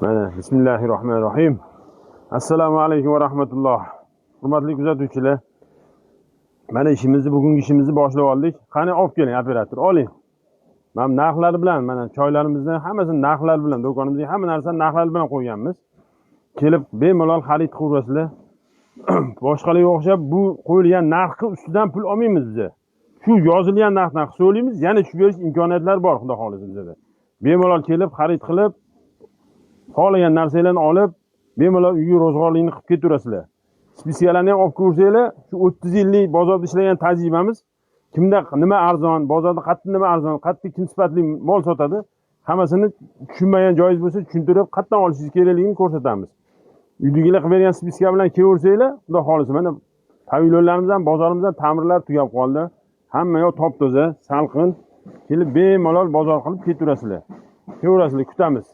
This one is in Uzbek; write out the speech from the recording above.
Mana, bismillahi rohmanir rohim. Assalomu alaykum va rahmatulloh. Hurmatli kuzatuvchilar, mana ishimizni, bugungi ishimizni boshlab oldik. Qani, olib keling, operator, oling. Mana narxlari bilan, mana choylarimizni hammasini narxlari bilan, do'konimizga hamma narsani narxlari bilan qo'yganmiz. Kelib bemalol xarid qilaverasizlar. Boshqalarga o'xshab bu qo'yilgan narxni ustidan pul olmaymiz biza. Shu yozilgan narxdan hisoblaymiz, yana tushib berish imkoniyatlari bor, xudo xohlasa, bizada. Bemalol kelib xarid qilib, xohlagan narsanglarni olib, bemalol uyga ro'zg'orlikni qilib ketaverasizlar. Списка larni ham olib ko'rsanglar, shu 30 yillik bozorda ishlagan tajribamiz, kimda nima arzon, bozorda qayerda nima arzon, qayerda kim sifatli mol sotadi, hammasini tushunmagan joyingiz bo'lsa, tushuntirib, qayerdan olishingiz kerakligini ko'rsatamiz. Uydagilar qilib bergan списка bilan kelaversanglar, xudo xohlasa, mana pavilyonlarimiz ham, bozorimiz ham ta'mirlar tugab qoldi. Hamma yoq top toza, salqin. Kelib bemalol bozor qilib ketaverasizlar. Kelaverasizlar, kutamiz.